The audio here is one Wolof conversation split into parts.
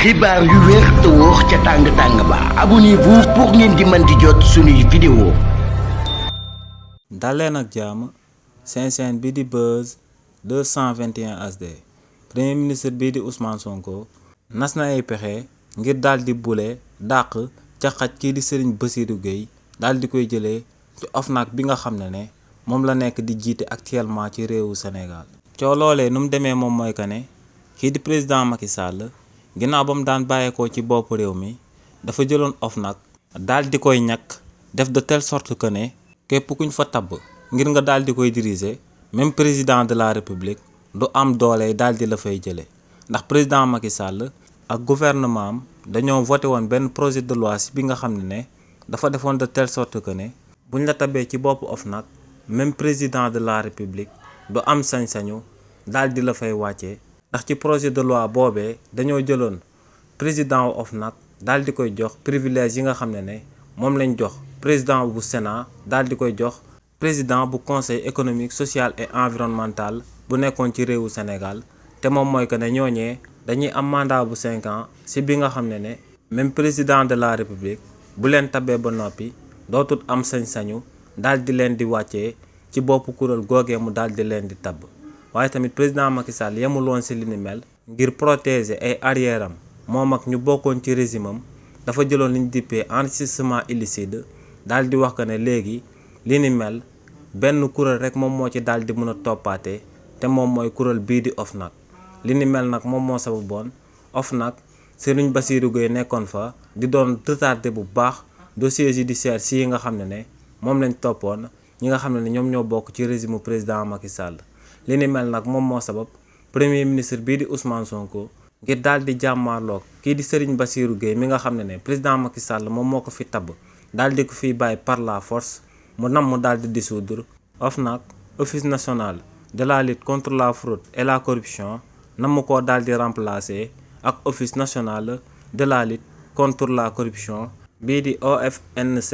xibaar yu wér te wóor ca tàng-tàng ba abonnez-vous pour ngeen di mën di jot suñuy vidéo. daleen ak jàmm seen chaîne bi di Buzz 221 HD premier ministre bii di Ousmane Sonko nas na ay pexe ngir daal di bule dàq ca xaj kii di Serigne Bassirou Gueye daal di koy jëlee ci OFNAC bi nga xam ne moom la nekk di jiite actuellement ci réewu Sénégal. coo loolee nu mu demee moom mooy que ne kii di président Macky Sall ginnaaw ba mu daan bàyyeekoo ci bopp réew mi dafa jëloon OFNAC daal di koy ñàkk def de telle sorte que ne képp kuñ fa tabb ngir nga daal di koy diriger même président de la république du am doole daal di la fay jële ndax président Macky Sall ak gouvernement am dañoo voté woon benn projet de loi bi nga xam ne dafa defoon de telle sorte que ne buñ la tabee ci bopp OFNAC même président de la république du am sañ-sañu daal di la fay wàccee. ndax ci projet de loi boobee dañoo jëloon président wu OFNAC daal di koy jox privilège yi nga xam ne moom lañ jox président bu Sénat daal di koy jox président bu conseil économique social et environnemental bu nekkoon ci réewu Sénégal te moom mooy que ne ñooñee dañuy am mandat bu 5 ans si bi nga xam ne même président de la république bu leen tabee ba noppi dootul am sañ-sañu daal di leen di wàccee ci boppu kuréel googee mu daal di leen di tabb. waaye tamit président Macky Sall yemul woon si li ni mel ngir protéger ay arrière am moom ak ñu bokkoon ci régime am dafa jëloon li ñu dippee enrichissement illicite daal di wax que ne léegi li ni mel benn kuréel rek moom moo ci daal di mën a toppaate te moom mooy kuréel bii di OFNAC. li ni mel nag moom moo sababoon OFNAC Serigne Bassirou Gueye nekkoon fa di doon retardé bu baax dossier judiciaire si yi nga xam ne moom lañ toppoon ñi nga xam ne ñoom ñoo bokk ci régime président Macky Sall. li ni mel nag moom moo sabab premier ministre bii di Ousmane Sonko ngir daal di jàmmaarloog kii di Serigne Bassirou Gueye mi nga xam ne président Macky Sall moom moo ko fi tabb daal di ko fiy bàyyi par la force mu nam mu daal di dissoudre OFNAC office national de la lutte contre la fraude et la corruption nam mu koo daal di remplacer ak office national de la lutte contre la corruption bii di OFNC.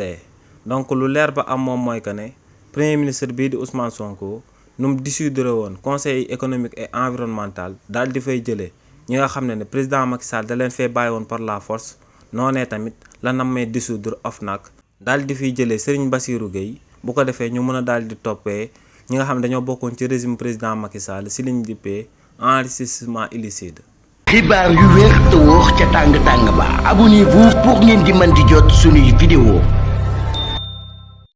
donc lu leer ba am moom mooy que ne premier ministre bii di Ousmane Sonko. nu mu dissoudre woon conseil économique et environnemental daal di fay jëlee ñi nga xam ne président Macky Sall da leen fee bàyyi woon par la force noonee tamit la nammee dissoudre OFNAC daal di fiy jëlee Serigne Bassirou Gueye bu ko defee ñu mën a daal di toppee ñi nga xam ne dañoo bokkoon ci régime président Macky Sall si liñ dippee enrichissement illicite. xibaar yu wér te wóor ca tàng-tàng ba abonnez-vous pour ngeen di mën di jot suñuy vidéo.